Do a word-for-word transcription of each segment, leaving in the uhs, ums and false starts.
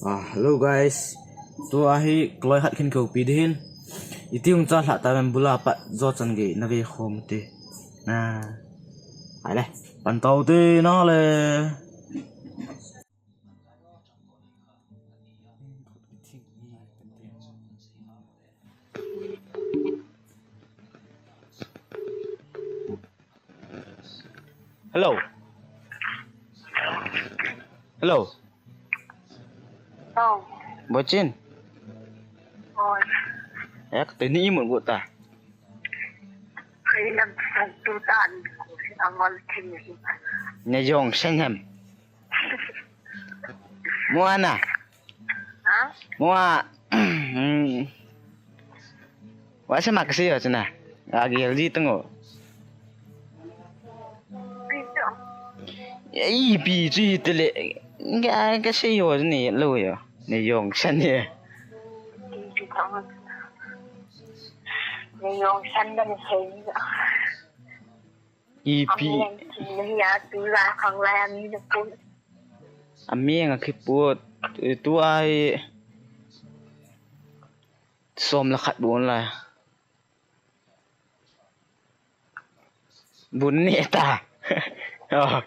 Ah, hello guys. Tua hi kloi khat khin ko pi din. Iti hung cha lha ta men bula pat jo chan gei na ve khom ti. Na. Hai le. Pan tau ti na le. Hello. Hello. Oh. Bochin. Oh. Ek teni imut gota. Kailam santu tan. Angol teni. Ne jong senem. Mua na. Ha? Mua. Hmm. Wa se ma ka se yo chuna. Ga gel di tung o. Pi to. Ei, pi chi te le. Ga, ka se yo ni lo yo. Ne jong san ye. Pi to. Ne jong san da ne se. Ipi. Ameng a kiput. Tua hi som le khat bun lai. Bun ni ta. Oh.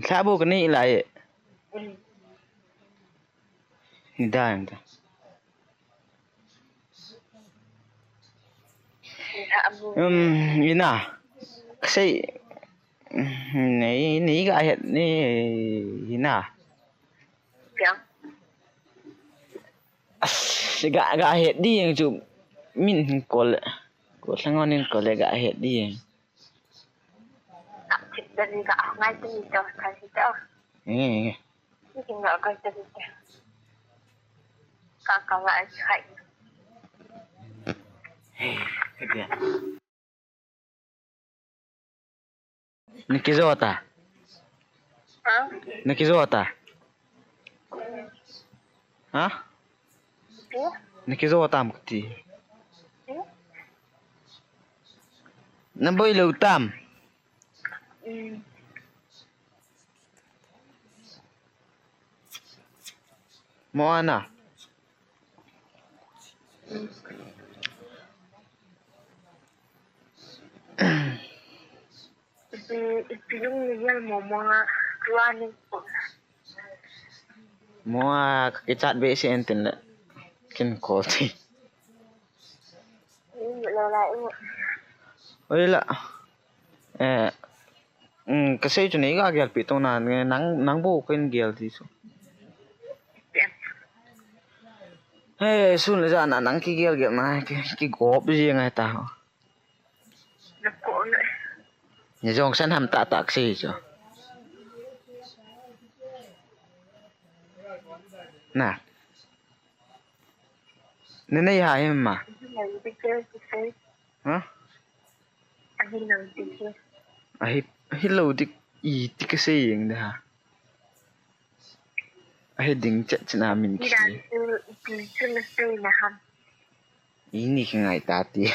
Sa bu ka ni lai. Ni da yang ta. Um, ina. Ka sei. Ni, ni ga het ni ina. As, ga, ga het di yang chu min kol. Ko sang on in kol ga het di yang. Eh. Ni kijota. Ha? Ni kijota. Ha? Ni kijota mukti. Na boi lo tam. Moana. Moa ka kichat be si entin le. Kin call ti. Oi la. Eh, um, ka sei chu nei ga gel pi to na nang nang bo kin gel ti chu. He, sun le ja na nang ki gel gel na ki, ki gop ji ngai ta. Ni jong san ham ta tak si chu. Na. Ni nei ha him ma. Ha? Ahi, ahi lo dik i ti ka sei jeng de ha. Ahi ding chet china min ki. Ini ki ngai ta ti.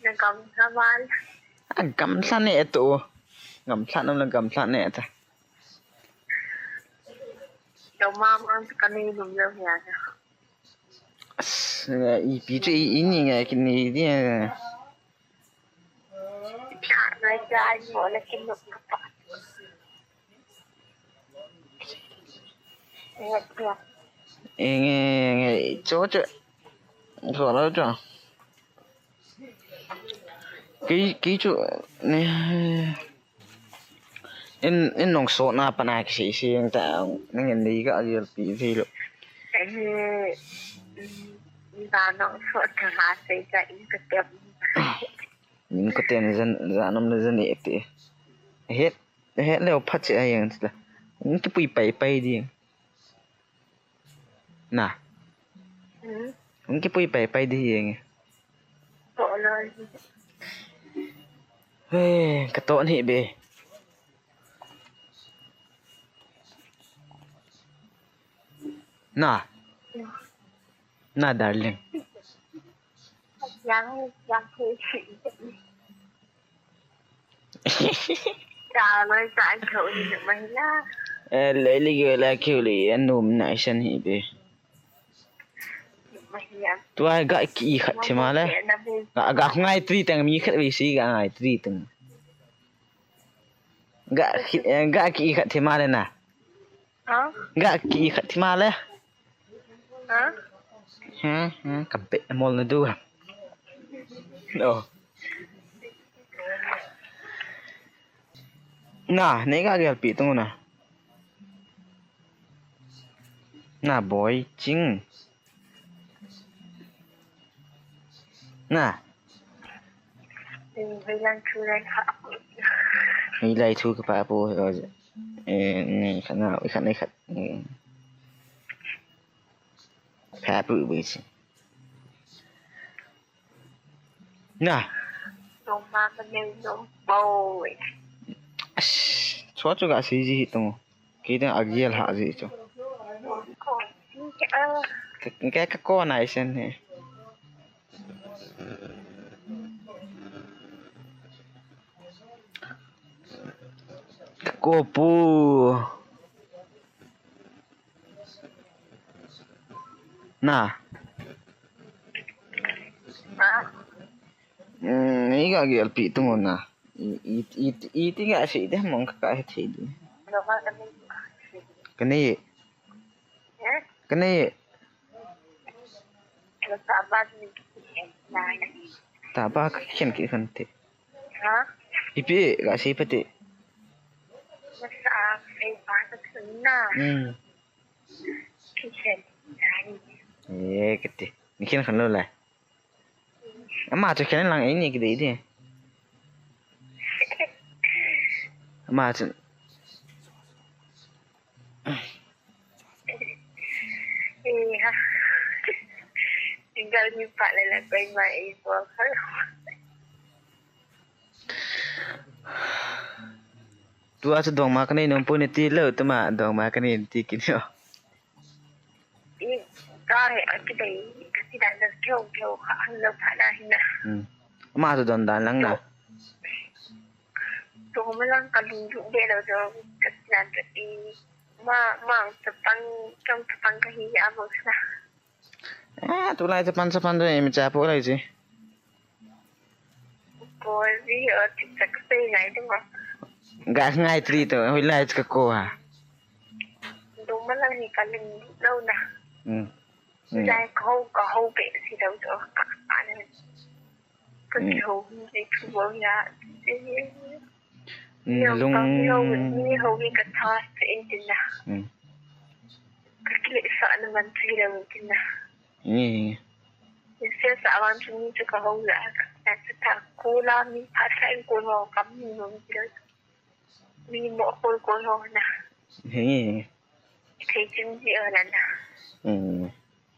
Na gamla val. A gamla ne to. Gamla nam na gamla ne ta. Yo mama ka ni lum lo ya. As, ipi chu i, ini nge kini di. Nge, nge, cho, cho. Cho lo cho. Ki, ki chu, ne. In, in nong so na pa na ki sei sei ta, nang in dei ka gel pi vi lo. Ba nong so ta ha sei ka in ka tem. In ka tem jan, jan om na jan e te. Het, het le phat che ai yang ta. In ki pui pai pai di. Na. Hmm? Hung kipui pai pai di hi nge. To lo. He, ka to ni be. Na. Na, darling. Yang, yang ke. Chalo, cha kho ni mahila. Eh, le li ge la kyo li, anum na isan hi be. Mahila. Tua ga ki khat thima le. Ga, ga ngai tri tang mi khat ve si ga ngai tri tang. Ga ki, eh, ga ki khat thima le na. Ha? Ga ki khat thima le. Ha? Ha, ha, ka be mol na du. Oh. Na, nei ga gel pi tung na. Na boy ching. Na. Hoilai thu lai kha. Hoilai thu ka pa po. Eh, nei khat na, khat nei khat. Eh. Pha pu bu si. Na. Dong ma ka nei dong bo. Ash, chua chu ga si ji hi tung. Ki dang a gial ha ji chu. Ko, ni ke a. Ke, ke ka ko nai sen he. Ka ko pu. Na. Ha? Mm, i ga gel pi tung na. I, i, i, i ti ga si de mong ka ka he thei di. Lo ha ka ni. Ka ni. Eh? Ka ni. Lo sa ba ni. Na. Ta ba ka khen ki khan te. Ha? Ipi ga si pa te. Lo sa ai ba ka na. Mm. Ki khen. Eh, kiti. Ni khen khan lo lai. Ama chu khen lang ei ni kiti di. Ama chu. Eh, ha. Tinggal ni pa le la pai ma ei po. Tua chu dong ma ka nei nom pu ni ti lo, tuma dong ma ka nei ti ki ni o. I ka he a ki dei, ka ti dan da kyo kyo kha han lo pha na hin na. Hmm. Ama chu don dan lang na. To ma lang ka lung ju de lo jo, ka ti dan ka i ma, ma ang sa pang, kang sa pang ka hi a mo sa. Eh, tulai sa pan sa pan do, eh, mi cha po lai si. Ko ri o ti sa ka pe ngai dong. Ga ngai tri to, hoilai ka ko ha. Dong ma lang hi ka lung lo na. Hmm. Hmm. Lai ka ho, ka ho pe si lo to ka, ka ne. Ka ki ho, ni ki ho ya. Mm, lung. Ni ho, ni ho, ni ka tha, sa in tin na. Mm. Ka kile sa na man tui la in tin na. Ni. Ni se sa wan tu ni tu ka ho la, ka sa ta ko la mi pa sa in ko ho, ka mi ho ni la. Mi mo ko ko ho na. Ni. Thei chin ji a la na. Mm.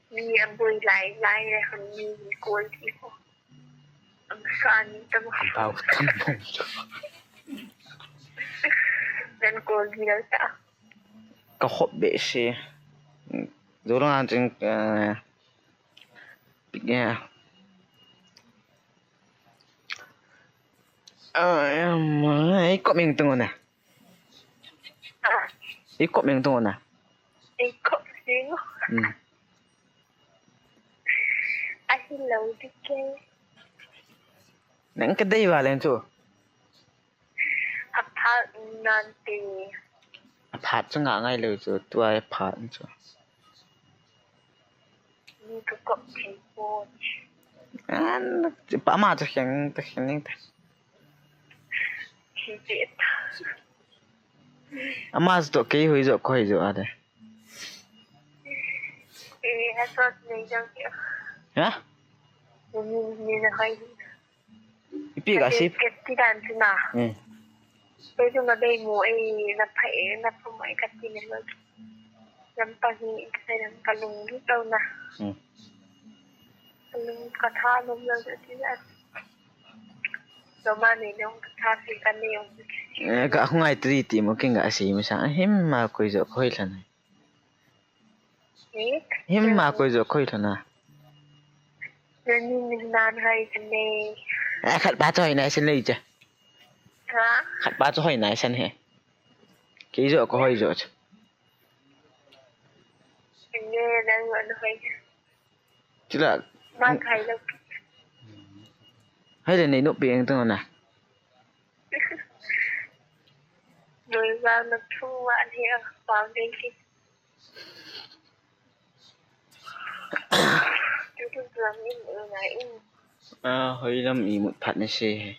Mi a bui lai, lai le hon mi ko ti ko. Ang saan tamo. Ang tao tamo. Dan ko gila ta. Ka hop be si. Durang anjing, eh, ya. Ah, em, eh, ikop ming tungo na. Ah. Ikop ming tungo na. Ikop ming. Hmm. Ahi lo dike. Nang ka dei va leng chu. Aphat nan te. Aphat chu nga ngai lo chu, tua aphat chu. Ni ka kop thei po. An, pa ma chu khen, ta khen ning ta. Ama chu to kei hui jo, koi jo a de. Eh, ha sot nei jang ke. Ha? Ni, ni na hai. Ipi ga si. Ke ti dan chu na. Hmm. Pe chu na bei mu e, na pha e, na pha mai ka ti ne lo. Lam pa hi ka sai lam ka lung lu tau na. Hmm. Ka lung ka tha lum lo ti na. Lo ma ni long ka tha si ka ni yong. Eh, ka ngai tri ti mo king ga si mi sa. Him ma koi jo koi la na. Him ma koi jo koi thana. Nani min nan hai kane. Eh, khat pa choi na sin lei cha. Ha? Khat pa chu hoi nai san he. Kei jo ko hoi jo chu. Nge, nang an hoi. Chila. Mang khai lo. Hai le nei no pi eng tong na. Noi wa na thu wa ni a pa ve ki. Tu tu lam in, eh, na in. Ah, hoi lam imut phat na se he.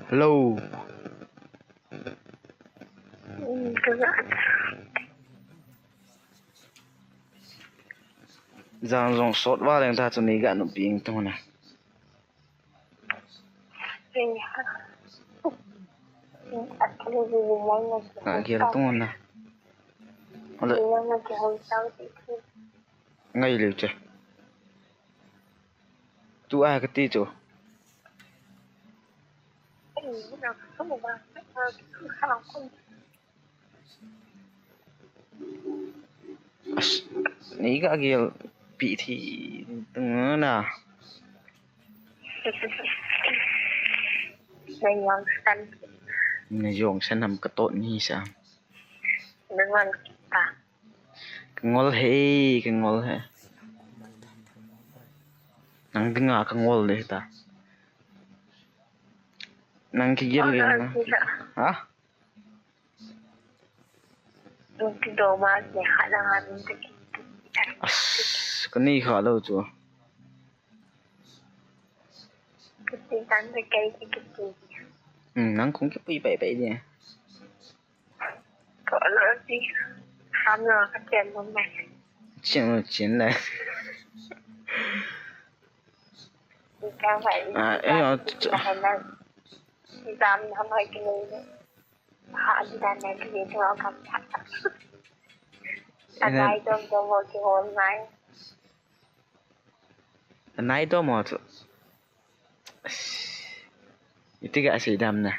Hello. Jang jong sot va leng ta chu nei ga nu ping tu na. A gel tung na. Ale. Ngai le che. Tu a ka ti chu. As, nei ga gel pi thi tung na. Na jong san. Na jong san ham ka tot ni sa. Na ngan ta. Ka ngol he, ka ngol he. Nang dinga ka ngol le ta. Nang ki gel gel na. Ha? As, ka ni kha lo chu. Hmm, nang kong ki pui pai pai dia. Chin, chin na. Ah, eh, oh, ch- Anai dom mo chu. Iti ga sei dam na.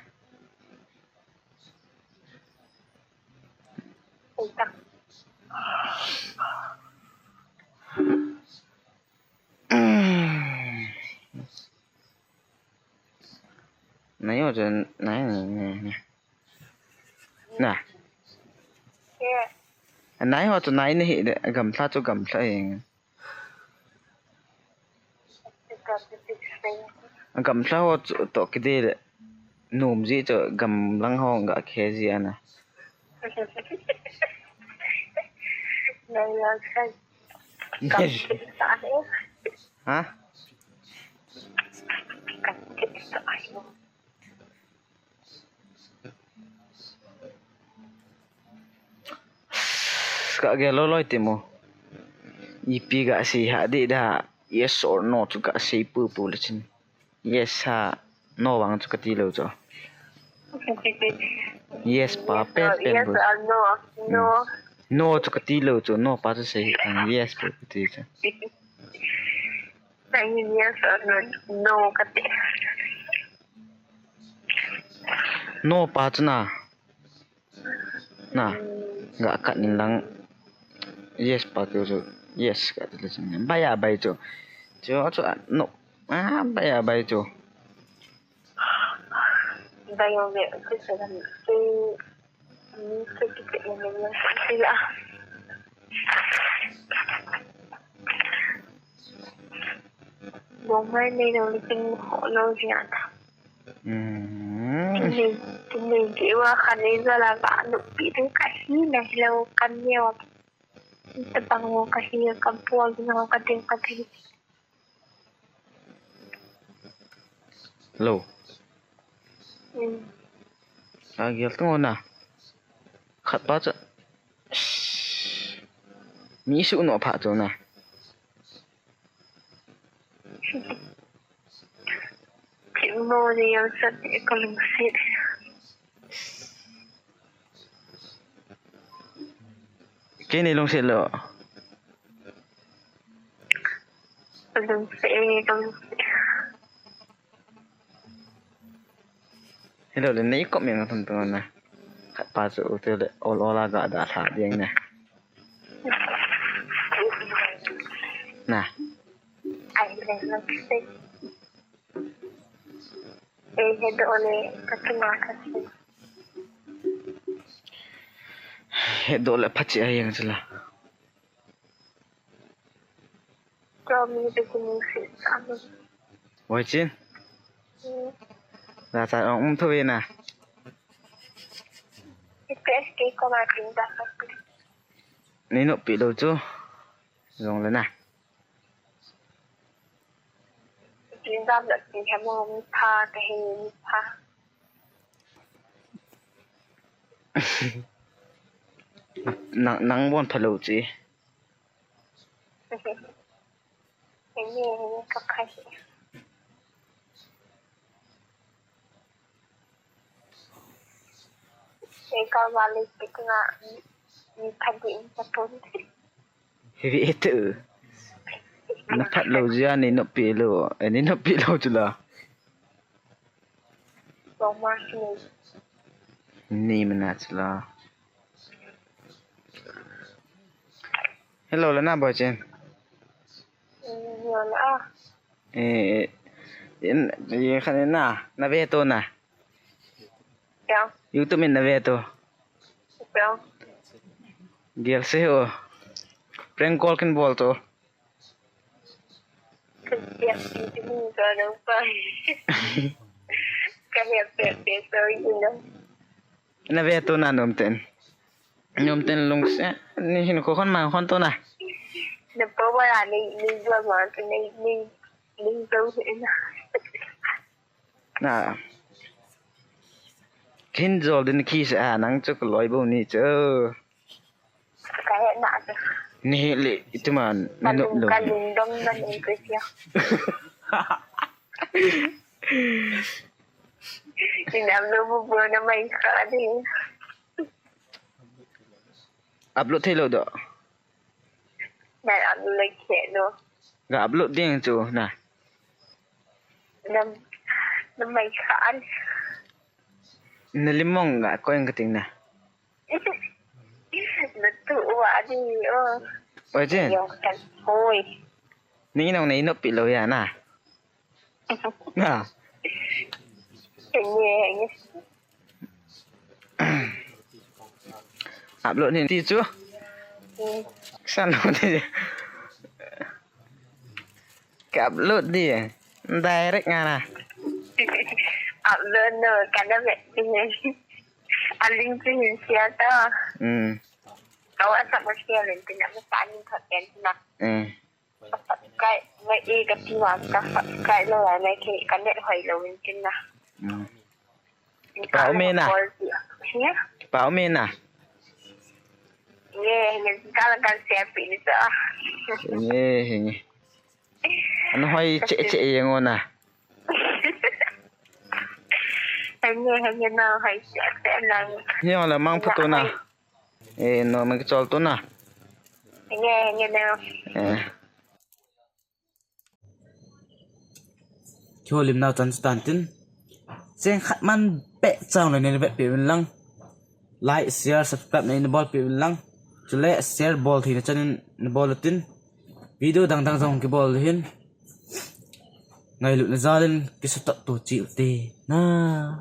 Nai ho chu nai, nai, nai, nai. Na. Nai ho chu nai na hi de, gamla chu gamla hi. Gamla ho chu to kide le. Nom ji chu gamlang ho ga khe ji ana. Ha? Ka gel loi loi ti mo. Ipi ga sei ha di da. Yes or no chu ga sei pu pu le chin. Yes ha. No vang chu ka ti lo chu. Yes pa pen pen. Yes or no? No. No chu ka ti lo chu. No pa chu sei hi tang. Yes pa ka ti chu. Yes or no? No ka ti. No pa chu na. Na, ga kat in lang. Yes pa chu chu. Yes ka ti le chin. Bai a bai chu. Chu chu a no. A bai a bai chu. Bai o ve chu chu lam. Chu chu chu chu chu chu la. Bong mai nei lo le chin ho lo ji a ta. Nei, nei, kiwa khan nei jala ka nupi ding ka hi na hi lo kan neo. Tabang mo ka hi ka bol ding ho ka ding ka ding. Lo. Mm. A gel tung na. Khat pa chu. Mi su no pha chu na. Thim mo ni yang sat e ka lungset. Kei nei lungset lo. Ka lungset e, ka lungset. Hello, le nei kop mi nga thum tu na. Khat pa chu u te le ol ol a ga da tha ding na. Na. Ai le na se. E he do le ka tu ma ka se. He do le phachi a yang chula. Cho mi tu ku ni si ka. Wai chin. Hmm. La cha ong um thu ve na. Ke ke ko ma tin da ka. Nei nop pi lou chu. Jong le na. Tin da la ti ha mo mi pha ka he mi pha. Nang, nang bon pha lou chi. Henge, henge, ka khai. Ei ka vale tik na, ni thagi in ka pun. Hivi etu. Na phat lou jia nei nop pi lou. Eh, nei nop pi lou chu la. Thomas ni. Ni mana chu la. Hello, la na boy chen. Hello, la. Eh, in, ye khan na, na ve to na. Ya. YouTube in na ve to. Ya. Gel se ho. Prank call kin bol to. Ka hia pe pe so, you know. Na ve to na nom ten. Nom ten lungse. Ni hin ko khon ma khon to na. Na pa wa la ni ni wa ma ni ni ni to na. Na. Kin jol din ki sa nang chu ko loi bo ni chu. Ka he na chu. Ni he le, itu man, ni nop lou. Ka lung dong na ni ko sia. Ni nam lo bu bu na mai ka ni. Upload thei lou do. Na upload le ke no. Ga upload ding chu na. Nam, nam mai ka an. Na lim mong ga ko eng ka ting na. Na tu wa di o. Oi chen. Yo kan hoi. Ni nong nei nop pi lou ya na. Na. Henge, henge. Upload ni ti chu. Hmm. San lo ni. Ka upload di. Direct nga na. Upload no, ka na ve ti ni. A link ti ni sia ta. Hmm. Ka wa sa ma sia len ti na ma sa ni ka pen na. Hmm. Subscribe, ngai e ka ti wa ka subscribe lou, ngai ke ka net hoi lou in tin na. Mm. Pau me na. Pau me na. Ye, ye, ka la kan share pi ni sa. Ye, ye. An hoi che che ye ngo na. Ye, ye, no hoi che che na. Ye, la mang photo na. Eh, no, mang chol to na. Nge, nge, no. Eh. Kho lim nau chan tan tin. Cheng khat man pe chang le ne bet pe win lang. Like, share, subscribe ne bol pe win lang. Chule share bol thei na chan ne bol tin. Video dang dang jong ki bol hin. Ngailut na jalin ki sa tap to chi te. Na.